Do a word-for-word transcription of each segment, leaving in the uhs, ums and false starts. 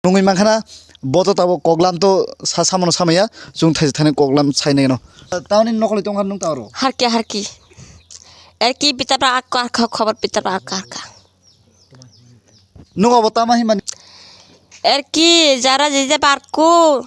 Nungwi mankha na, bo to tabuk koklam to sa samano samaya, chwng thaisa thani koklam sainai no. Tamoni nokoli tongkha nung ta oro? Harki, harki. Erki bita ba akka, akka, khobor bita ba akka, akka. Nung abo tama himani? Erki, jara jije barku.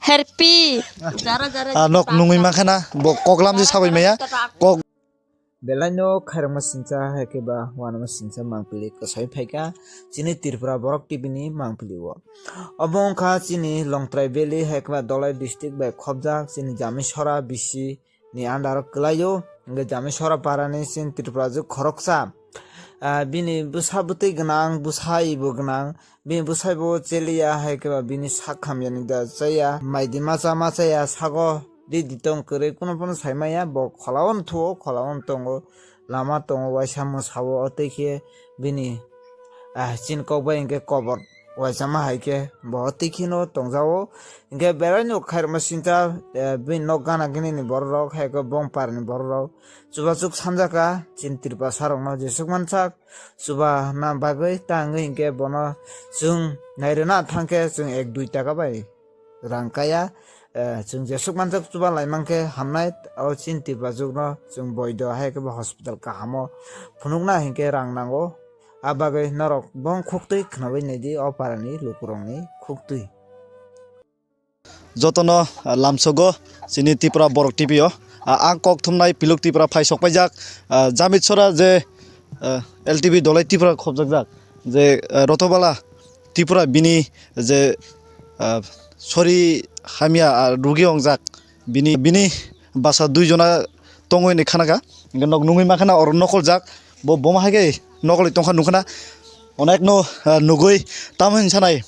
Herpi. Jara, jara, ah, nok nungwi mankha na, bo koklam je sabai maya, kok. Belai no khairokma singcha hai khe ba wanama singcha mangpili kwsai phaikha chini Tripura Borok T V ni mangpili o. Obo wngkha chini Longtrai Valley hai khe ba Dholai district bai khopjak chini Jamisora bisi ni under o kwlaio, hwnkhe Jamisora para ni chini Tripura juk khoroksa. Ah, bini bwsa bwtwi gwnang, bwsa ibu gwnang, bini bwsai bo cheliya hai khe ba bini sak hamya ni da chaya, mai di macha machaya sago. Di di tong kwrwi, kuno pono sai maya, bo khola o no thuo, khola o no tongo, lama tongo, waisa mwsa o, o twi khe bini, ah, chini kok bai hinkhe kobor waisa ma hai khe bo o twi khe no tong ja o. Hinkhe belai no khairokma singcha, eh, bini nok gana gini ni borok rok, hai khe bongpar ni borok rok chubachu sanjak a chini Tripura sa rok no jesuk mansak chuba na bagwi ta wngwi hinkhe bono chwng nai rwna thang khe chwng ek dui taka bai rang kaya, eh, chwng jesuk manjak chuba lai mankhe hamnai, o chini Tripura jukno chwng boido hai khe bo hospital kahamo phunukna hinkhe rang nango. A bagwi norok bong khuktwi khwnagwi naidi o parani lukurokni khuktwi. Jotono, ah, lamsogo chini Tripura Borok T V o, ah, ang kok thumnai Piluk Tripura phai sok paijak, ah, Jamitsora je, ah, L T B Dholai Tripura khopjakjak je, ah, Rotobala Tripura bini je, ah, sori hamya, ah, rugi ongjak, bini, bini basa dui jona tongwi hinwi khanakha, hinkhe nok nungwi mankha na oro nokoljak, bo boma hai khe nokoli tongkha nungkha na, onekno, ah, nugwi tamo hinwi sanai,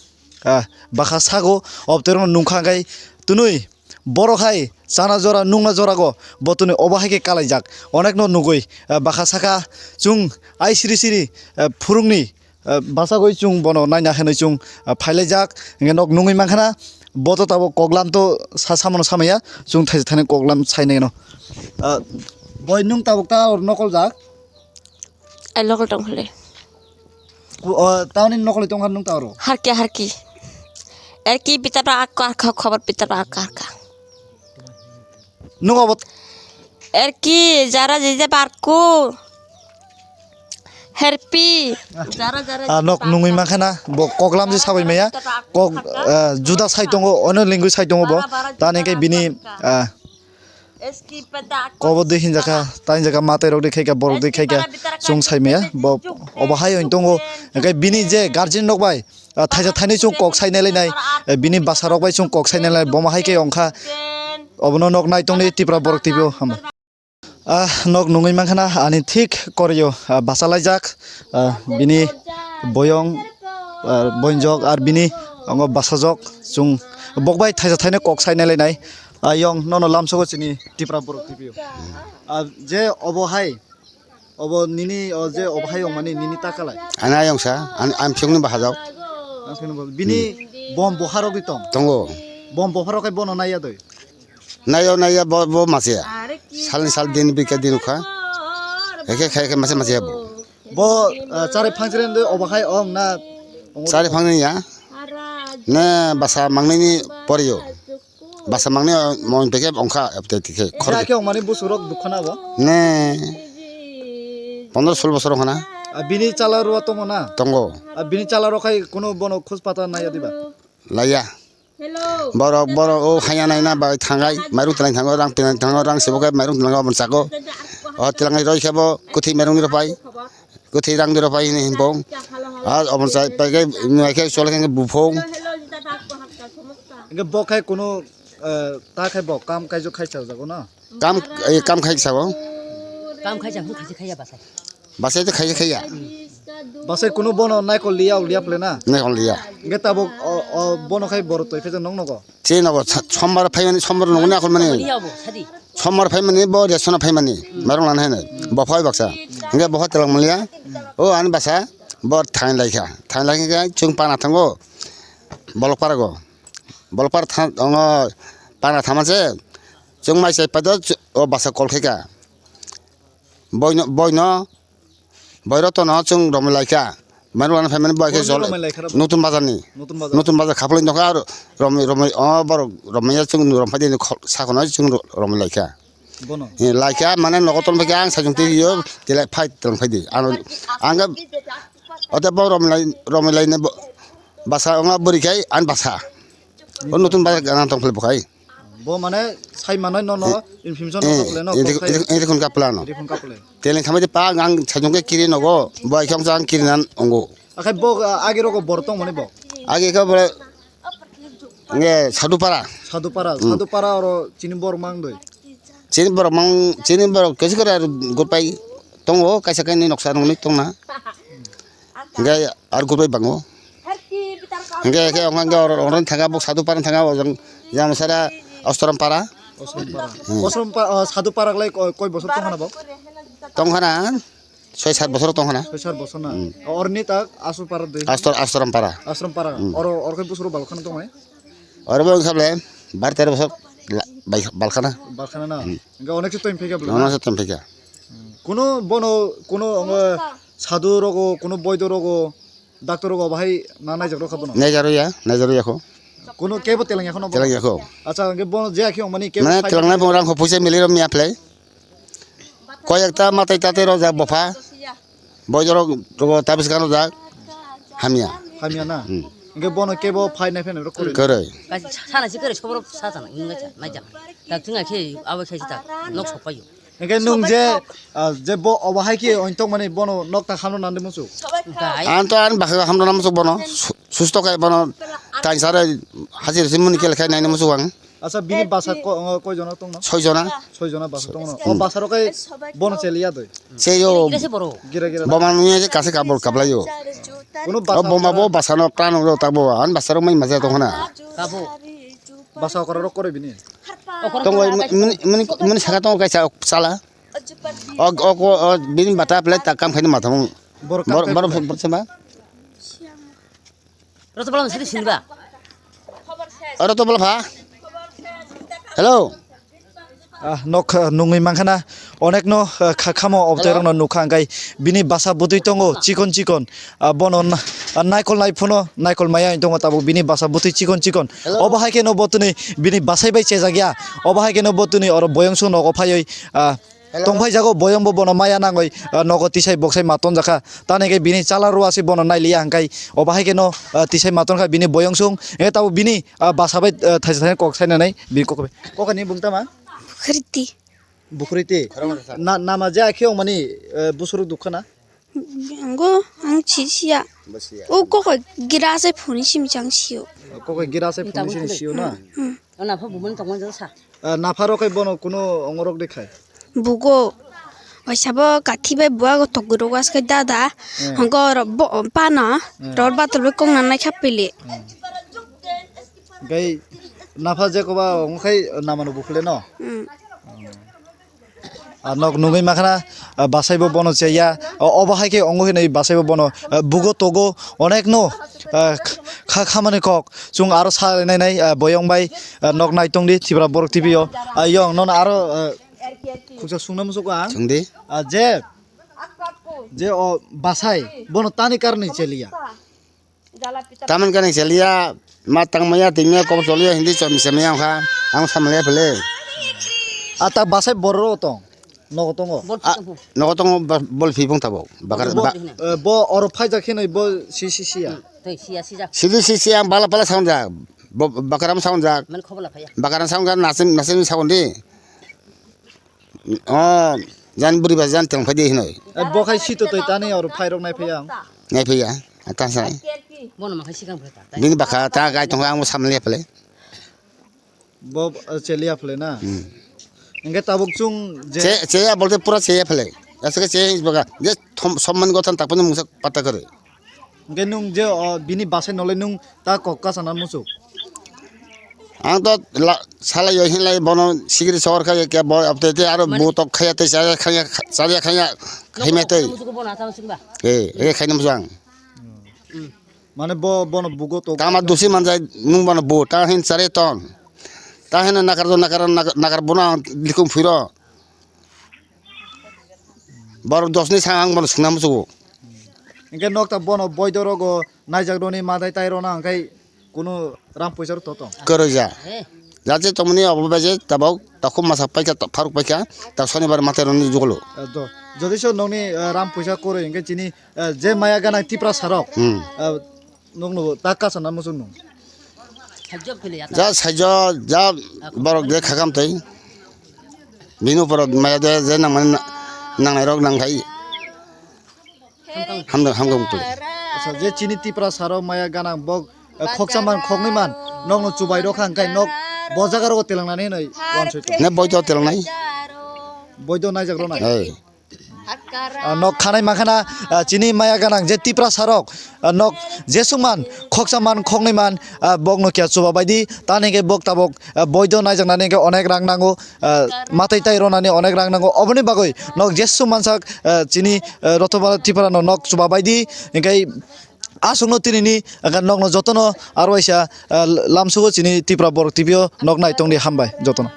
ah, bakha sago, obtwi rokno nungkha khe twnwi borok hai chana jora nungna jorago bo twnwi obo hai khe kalaijak, onekno nugwi, ah, bakha sakha chwng ai siri siri, ah, phurungni, ah, bachagwi chwng bono naina hinwi chwng, ah, phailaijak, hinkhe nok nungwi mankha na, bo to tabuk koklam to sa samano samaya, chwng thaisa thani koklam sainai no. Ah, boi nung tabuk ta oro nokoljak? Ai lokol tong khale. Ku-, o, tamoni nokoli tongkha nung ta oro? Harki, harki. Erki bita ba akka, akka, khobor bita ba akka, akka. Nung abo? Erki, jara jije barku. Herpi. Jara, jara, ah, nok nungwi mankha na, bo koklam je sabai maya, kok, ah, juda sai tongo, ono lengwi sai tongo bo. Tani khe bini, ah, kobo de hinjakha, ta hinjakha, matai rok de khaikha, borok de khaikha, chwng sai maya, bo obo hai wng tongo. Hinkhe bini je guardian rok bai, ah, thaisa thainwi chwng kok sai nai lai nai, eh, bini bwsa rok bai chwng kok sai nai lai, boma hai khe wngkha. Obono nok nai tongdi Tripura Borok T V o hamo. Ah, nok nungwi mankha na, ani thik korio, ah, bachalaijak, ah, bini boyong, ah, boinjok, ar bini ongo bachajok, chwng bok bai thaisa thainwi kok sai nai lai nai. Ayong nono lamsogo chini Tripura Borok T V o. Ah, je obo hai, obo nini, o je obo hai wngmani nini ta kalai? Ani ayong sa, ani, ani phiokni bahajak. Ang sini bo-, bini bom boharok di tong? Tongo. Bom boharok kai bono naiya doi? Naiya, naiya, bo, bo masiya. Salni sal din bika din kha. Eke khai ke masiya masiya bo. Bo, ah, chari phangchirende obo hai ong na? Chari phangni ya? Ne basa mangnini poriyo. Basa mangni mon peke ongkha apte tike. Khor. Eke ong mani busurok dukhana bo? Ne. Pondro sul bosor ongkha na. Ah, bini chala ruwa tongo na? Tongo. Ah, bini chala rok hai kuno bono khus pata naiya diba? Laiya. Borok, borok, o haya naina bai thangai, mairung twlang thango, rang twlang thango, rang sebo khe mairung twlango, omo sako. O twlangnai roi khe bo kwthwi mairung ni rw pai, kwthwi rang ni rw pai hwnwi hwnbong. Ar omo chai pai khe, nai khe chole khe buphong. Hwnkhe bo khai kuno, eh, ta khai bo kam kaijo khai chajago na? Kam, eh, kam khai sao. Kam khai sa, hwn khai se khaiya basai. Basai to khai se khaiya. Basai kuno bono naikol liya, liya phle na? Naikol liya. Hwnkhe tabuk o, o, bono khai boro toi phai nong nogo? Che nogo, sa-, sombar phaimani, sombar nogo ni akol mani. Boni abo, sadi. Sombar phaimani, bo resona phaimani. Marong lana hai nai. Bo phai baksa. Hwnkhe bo hotel maliya. O ani basa, bo thain laikha. Thain laikha khe chwng pana thango. Bolok parago. Bolok para tha-, ono pana thama se. Chwng mai chai pai do, o basa kol khaika. Boino, boino, boiro tono chwng romwi laikha. Mane wano phaimani bo khe Borokni jol romwi laikha rw? Nutun Bazarni. Nutun Bazar. Nutun Bazar khapulwi nokha aro romwi, romwi, o borok romwi ya chwng romphai de khol-, sakhonai chwng ro-, romwi laikha. Bono? Eh, laikha mane nogo ton phaikha ang sajung twi yo, tele phai tong phai di. Ano, ang ga, ote bo romwi lai, romwi lai ne bo, basa onga bwrwi khai ang basa. O Nutun Bazar gana tong phai bo khai. Bo mane sai manai no no Eh, information eh, no kaple no, ede-, kok khai. Ede-, ede khon kaple no. Ede khon kaple. Teleng khamai de pa ang sajung ke kiri nogo, bo ai kham sa ang kiri nan ongo. Akhai bo, ah, age rogo bor tong mani bo? Age khe bo nge Sadupara. Sadupara, Hmm. Sadupara oro chini bor mang doi. Chini borok mang, chini borok kesi kore ar gurpai tongo, kaisa kaini noksa nungni tongna. Hingke ar gurpai bango. Hingke, hingke ongkha hingke oro, oro thanga bo Sadupara thanga ojang Jamsara Ostrom Para. Ostrom Para. Hmm. Ostrom Pa-, ah, Sadupara lai koi, koi bosor tongkhana bo? Tongkhana soi sat bosor tongkhana. Soi sat bosor na? Hmm. Orni tak Asupara doi? Astor-, Ostrom Para. Ostrom Para. Hmm. Oro, oro koi bosor balkhana tongnai? Oro bo wngkha ble bar tero bosor la-, bai-, balkhana. Balkhana na? Hmm. Hingke onek se tong phika ble na? Onek se tong phika. Hmm. Kuno bono, kuno ongo sadhu rogo, kuno boido rogo, Doctor rok obo hai na naijak rok kha bono? Naijak rok ya, naijak rok ya kho. Kuno kebo teleng ya kho no bono? Teleng ya kho. Acha, hingke bono je akhe ongmani kebo Mane sai teleng nai bo rang kho puisa mili rom ya phlai. Koi ekta matai tatai rok jak bopha. Boi jorok rok tabis kan rok jak. Hamya. Hamya na? Hmm. Hingke bono kebo phai nai phai rok kore. Kore. Sana si kore sobro sa sana inga cha naijak. Tak tunga khe abo khe tak nok sok payo. Hingke nung je, ah, je bo obo hai khe ointong mani bono nokta hamno nandi muchuk. Ang to ani bwkha hamno na muchuk bono. Su-, susto khe bono tansare hajir simuni kele khai naini muchuk ang. Acha bini basa ko-, koi jona tongno? Soi jona. Soi jona basa tongno. Hmm. O basa rok kai bono cheliya doi. Se yo. Gira se boro. Gira gira. Boma nungya je kase kabol kablayo. Kuno basa O boma bo basa no tano ro tabo. An basa rok mai maja tongkhana. Kabo. Basa okra rok kore bini. Tongo mini, mini, mini saka tongo kaisa sala. O, o, o, o, bini bata pele ta kam khaini mathang. Bor kam Bor, khai bor, khai. Bor sema. Roto bola sini sini ba. Oro to bola pha. Hello. Ah, nok, ah, nungwi mankhana onekno, ah, kha-, khamo obotwi Hello. rokno nukha hwnkhe bini basa bwtwi tongo chikon chikon. Ah, bono na-, ah, naikol nai phano naikol maya wng tongo tabuk bini basa bwtwi chikon chikon. Hello. Obo hai kheno bo tini bini basai bai chejak ya. Obo hai kheno bo tini oro boyong song nogo phaiwi, ah, Hello. Tongphai jago boyong bo bono maya nangwi, ah, nogo tisai boksai ma tonjakha. Tani khe bini chala rwasi bono nailiya hwnkhe obo hai kheno, ah, tisai ma tonkha bini boyong song. Hwnkhe tabuk bini, ah, basa bai, ah, thaisa thaisa kok sainani bini kok bai. Kokani bung tama? Bukhuriti. Bukhuriti. Na, nama je akhe ongmani, eh, busuru dukhana? Ango, ang si siya. Bo siya. O koko gira asai phone simi chang siyo. Koko gira asai phone simi siyo na? Hmm. O napha bumani tongmani jora sa. Ah, napha rok kai bono kuno ongorok de khai. Bugo. Waisa bo kathi bai buago togwi rok askai dada. Hmm. Hongko ro bo pana. Hmm. Ror bator bai kong nanai kha pili. Hmm. Gai napha je koba ongkhai namano bukhule no? Hmm. Ah, nok nungwi makhana, ah, basai bo bono cheya. O, obo hai khe ongo hinwi basai bo bono, ah, bugo togo onek no, ah, kha, khamani kok. Chwng aro sa nai nai, ah, boyong bai, ah, nok nai tongdi Tripura Borok T V o. Ah, yong nono aro, ah, khuksa sungna musugo ang. Sungdi. Ah, je, je o basai bono tani karni cheliya. Taman kani chaliya, ma tangmaya, tingmaya, kobor choliya, hindi chom semaya wngkha, ang samaliya phele. Ah, ta basai borok tong, nogo tongo. Ah, nogo tongo, ba-, bol phi phung tabo. Bakar, Bo, ba- eh, bo oro phaijak khe nai bo si, si, siya. Hmm, tei siya, sijak. Sidi si, si, ang bala, bala sound jak. Bo, bakaram sound jak. Mane khobor la phaya. Bakaram sound jak, nasim, nasim sound di. O, jan bwrwi ba jan tong phai di hinoi. Eh, bo khai sito toi tani oro phai rok nai phai ang. Nai phai ya, a ta sa. Bono ma khai sikang phai ta. Bini bwkha ta gai tong ang samle phale. Bo, eh, chelia phale na. Hmm. Hingke tabuk chung je Che, che ya bolte pura che ya phale. Asake che bwkha. Je thom-, somman gothan tak pano mungsa patta kare. Hingke nung je, o, bini basai nolai nung ta kok kasa na muchuk. Ang to la, salai yo hinlai bono sikiri sor kha ke bo apte te aro Mane- bu tok khaya te chaya khaya, chaya khaya, khime te. Muchuk bono ata muchuk ba. Eh, eh, khaina muchuk ang. Hmm. Mane bo, bono bugo to. Tama dusi manjai nung bono bu, ta hin chare ton. Ta hin nakar do nakar, nakar, nakar bono ang likung phiro. Borok dos ni saka ang bono swngna muchungo. Hingke nok ta bono boido rogo naijak roni matai tai rona hingke kunu ram poisa rok to tong. Kwrwija. Jate tongmani obo bai je tabok takhuk masa paikha, ta-, pharuk paikha, ta sonibar matai roni jugolo. Eh, do. Jodi so nokni, eh, ram poisa kwrwi hingke chini, eh, je maya gana Tipra sarok. Hmm. Eh, nokno ta kasa na muchung nung. Ja saijo, ja borok je khakam tei. Bini upor maya de je nangmani na-, nangnai rok nangkhai. Hamdok, hamdok twi. Acha, je chini Tipra saro maya ganang bok, eh, khoksa man, khoknwi man, nokno chubai rokha hwnkhe nok bo jaga rogo telangnani hinwi wansoi tong. Ne boido telangnai. Boido naijak rwnai. Hey. Ah, nok khanai makhana, ah, chini maya ganang je Tipra sarok, ah, nok jesuk man, khoksa man, khoknwi man, ah, bokno kya chuba baidi, tani hwnkhe bok tabok, ah, boido naijaknani hwnkhe onek rang nango. Ah, matai tai ronani onek rang nango. Oboni bagwi nok jesuk mansak, ah, chini, ah, Rothobala Tripura no nok chuba baidi, hingke aswkno tinini, ah, nokno jotono aro waisa, ah, lamsugo chini Tripura borok T V o nok naitongdi hambai jotono.